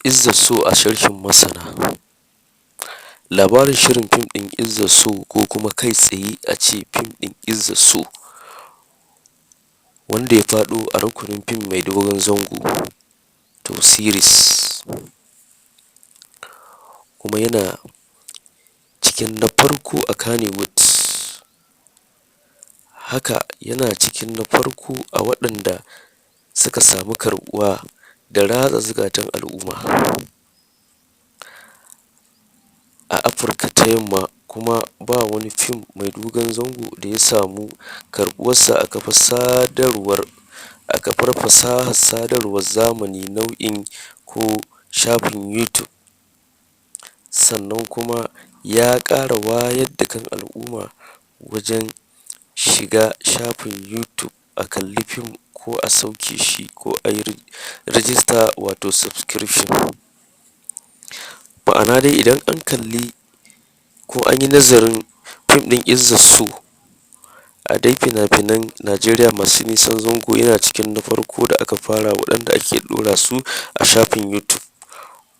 Izzar So a sharhin masana. Labarin shirin fim ɗin Izzar So, ko kuma kai tsaye a ce fim ɗin Izzar So, wanda ya faɗo a rukunin fim mai dogon zango, to series, kuma yana cikin na farko a Kannywood. Haka yana cikin na farko a waɗanda suka samu karɓuwa da ratsa zukatan al'umma a Afirka ta Yamma, kuma ba wani fim mai dogon zango da ya samu karɓuwarsa a kafar fasahar sadarwar zamani nau'in ko shafin YouTube. Sannan kuma ya ƙara wayar da kan al'umma wajen shiga shafin YouTube a kalli fim ko a sauke shi ko ayi rijista, wato subscription. Ma'ana dai, idan an kalli ko an yi nazarin fim ɗin Izzar So a dai fina-finan Najeriya masu nisan zango, yana cikin na farko da aka fara waɗanda ake ɗora su a shafin YouTube,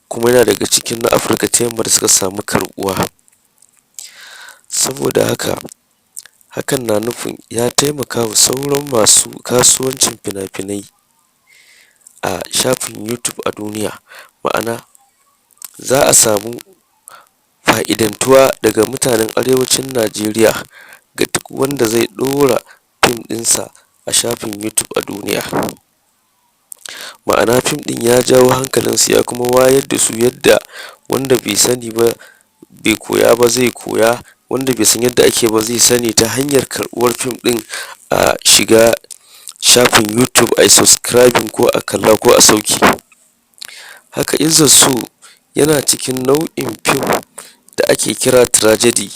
kuma yana daga cikin na Afirka ta Yamma da suka samu karɓuwa. Saboda haka, hakan na nufin ya taimaka wa sauran masu kasuwancin fina-finai a shafin YouTube a duniya, ma'ana za a samu fa'idantuwa daga mutanen Arewacin Najeriya ga duk wanda zai ɗora fim ɗinsa a shafin YouTube a duniya. Ma'ana, fim ɗin ya jawo hankalinsu ya kuma wayar da su, yadda wanda bai sani ba, bai koya ba, zai koya, wanda bai san yadda ake ba zai sani, ta hanyar karɓuwar fim ɗin a shiga shafin YouTube ayi subscribing, ko a kalla ko a sauke. Haka Izzar So yana cikin nau'in fim da ake kira tragedy,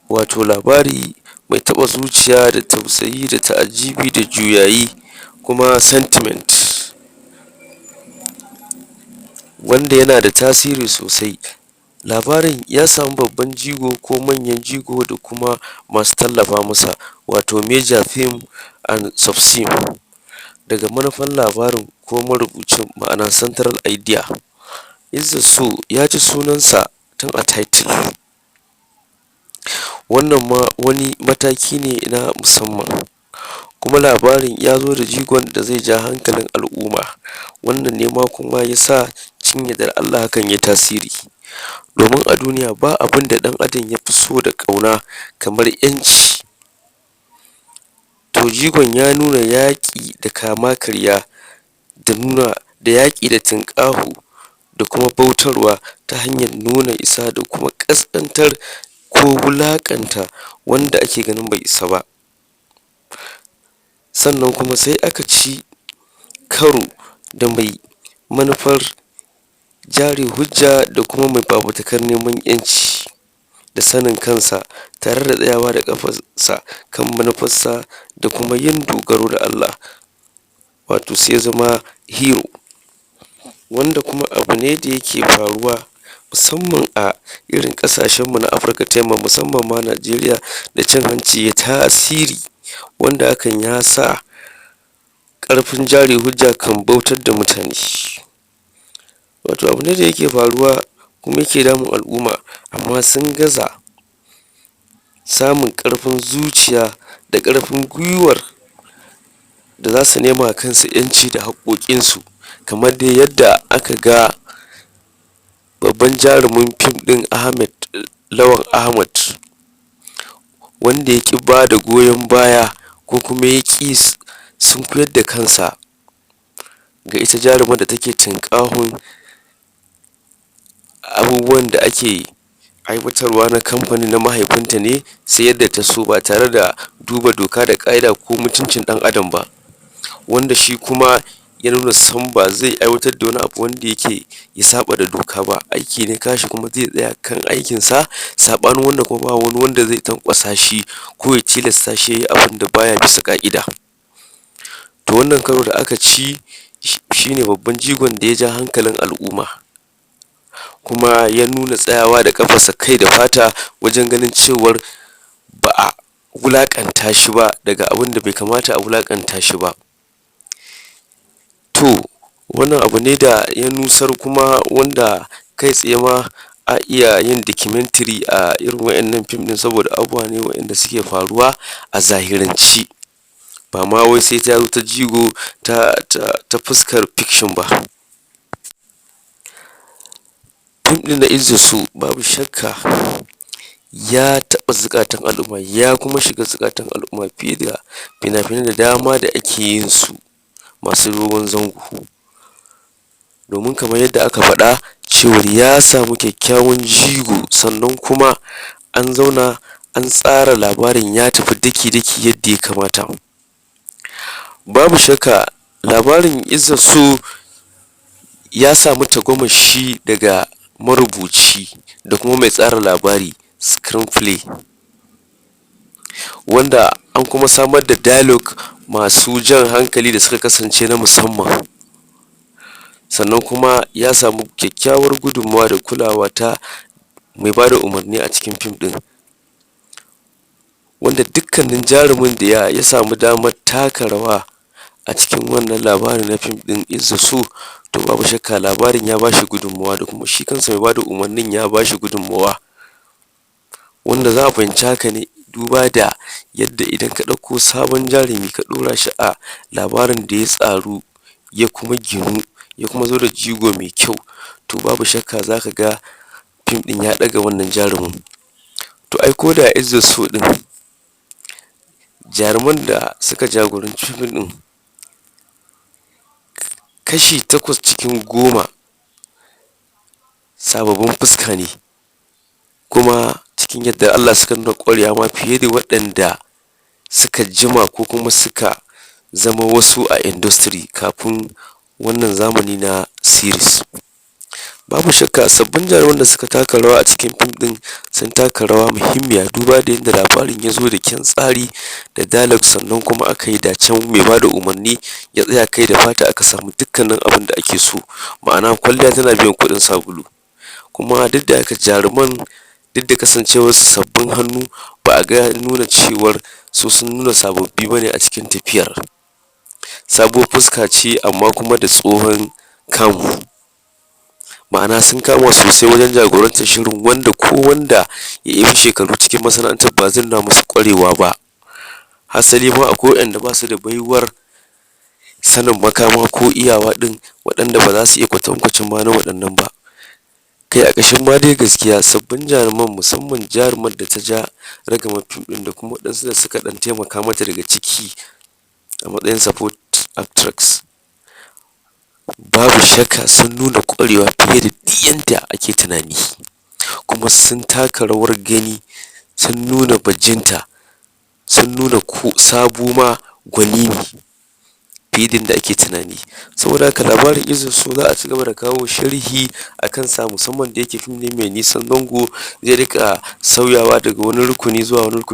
wato labari mai taɓa zuciya da tausayi da ta'ajibi da juyayi, kuma sentiment, wanda yana da tasiri sosai. Labarin ya samu babban jigo ko manyan jigo da kuma masu tallafa masa, wato major theme and sub theme, daga manufan labarin ko marubucin, ma'ana central idea. Izzar So ya ci sunansa tun a title, wannan ma wani mataki ne na musamman. Kuma labarin ya zo da jigon da zai ja hankalin al'umma, wannan ne ma kuma ya sa cikin yardar Allah hakan yayi tasiri, domin a duniya ba abin da ɗan adam ya fi so da ƙauna kamar ƴanci. To, jigon ya nuna yaƙi da kama karya, da nuna da yaƙi da tinƙaho da kuma bautarwa, ta hanyar nuna isa da kuma ƙasƙantar ko wulaƙanta wanda ake ganin bai isa ba. Sannan kuma sai aka ci karo da mai manufar jari hujja da kuma mai fafutukar neman ƴanci da sanin kansa, tare da tsayawa da ƙafarsa kan manufarsa da kuma yin dogaro da Allah, wato sai ya zama hero, wanda kuma abu ne da yake faruwa musamman a irin ƙasashenmu na Afirka ta Yamma, musamman ma Najeriya, da cin hanci yai tasiri, wanda hakan ya sa ƙarfin jari hujja kan bautar da mutane. Wato abu ne da yake faruwa kuma yake damun al'umma, amma sun gaza samun ƙarfin zuciya da ƙarfin gwiwar da za su nema wa kansu ƴanci da haƙƙoƙinsu, kamar dai yadda aka ga babban jarumin fim ɗin, Ahmed Lawan Ahmad, wanda ya ƙi bada goyon baya ko kuma ya ƙi sunkuyar da kansa ga ita jarumar da take tinƙahon abubuwan da ake aiwatarwa na kamfanin na mahaifinta ne sai yadda ta so, ba tare da duba doka da ƙa'ida ko mutuncin ɗan adam ba, wanda shi kuma ya nuna sam ba zai aiwatar da wani abu wanda yake ya saɓa da doka ba. Aiki ne ya kawo shi, kuma zai tsaya kan aikinsa, saɓanin wannan kuma ba wani wanda zai tanƙwasa shi ko ya tilasta shi yayi abunda baya bisa ƙa'ida. To, wannan karo da aka ci shine babban jigon da ya ja hankalin al'umma, kuma ya nuna tsayawa da ƙafarsa kai da fata wajen ganin cewar ba a wulaƙanta shi ba daga abunda bai kamata a wulaƙanta shi ba. To, Wannan abu ne da ya nusar, kuma wanda kai tsaye ma a iya yin documentary a irin wa'innan fim ɗin, saboda abubuwa ne wa'inda suke faruwa a zahirance, ba ma wai sai ta zo ta jigo ta fuskar fiction ba. Fim ɗin na Izzar So, babu shakka ya taɓa zukatan al'umma, ya kuma shiga zukatan al'umma fiye da fina-finai da dama da ake yin su masu dogon zango, domin kamar yadda aka faɗa cewar ya samu kyakkyawan jigo, sannan kuma an zauna an tsara labarin, ya tafi daki-daki yadda ya kamata. Babu shakka labarin Izzar So ya samu tagomashi daga marubuci da kuma mai tsara labari, screenplay, wanda an kuma samar da dialogue masu jan hankali da suka kasance na musamman. Sannan kuma ya samu kyakkyawar gudunmawa da kulawa ta mai bada umarni a cikin fim ɗin, wanda dukkanin jarumin da ya samu damar taka rawa a cikin wannan labarin na fim ɗin Izzar So, to babu shakka labarin ya bashi gudunmawa, da kuma shi kansa mai bada umarnin ya bashi gudunmawa, wanda za a fahimci haka ne duba da yadda idan ka ɗauko sabon jarumi ka ɗora shi a labarin da ya tsaru, ya kuma ginu, ya kuma zo da jigo mai kyau, to babu shakka zaka ga fim ɗin ya ɗaga wannan jarumin. To ai ko da Izzar So ɗin, jaruman da suka jagoranci fim ɗin, kashi 8 cikin 10 sababbin fuska ne, kuma cikin yardar Allah suka nuna ƙwarewa ma fiye da waɗanda suka jima ko kuma suka zama wasu a industry kafin wannan zamani na series. Babu shakka sabbin jaruman da suka taka rawa a cikin fim ɗin sun taka rawa muhimmiya, duba da yadda labarin ya zo da kyan tsari da dialogue, sannan kuma aka yi dacen mai bada umarni ya tsaya kai da fata, aka samu dukkanin abin da ake so, ma'ana kwalliya tana biyan kuɗin sabulu. Kuma duk da haka, jaruman, duk da kasancewarsu sabbin hannu, ba a ga nuna cewar su sun nuna sababbi bane a cikin tafiyar. Sabuwar fuska ce, amma kuma da tsohon kamu, ma'ana sun kama sosai wajen jagorantar shirin, wanda ko wanda ya yi shekaru cikin masana'antar ba zai nuna musu ƙwarewa ba. Hasali ma akwai waɗanda ba su da baiwar sanin makama ko iyawa ɗin, waɗanda ba za su iya kwatankwacin ma na waɗannan ba. Kai, a ƙashin ma dai gaskiya, sabbin jaruman, musamman jarumar da ta ja ragamar fim ɗin da kuma waɗansu da suka ɗan taimaka mata daga ciki a matsayin support actress, babu shakka sun nuna ƙwarewa fiye da duk yanda ake tunani, kuma sun taka rawar gani, sun nuna bajinta, sun nuna ko sabo ma gwani ne fiye da yadda ake tunani. Saboda haka labarin Izzar So za a ci gaba da kawo sharhi a kansa, musamman da yake fim ne mai nisan zango, zai riƙa sauyawa daga wani rukuni zuwa wani rukuni.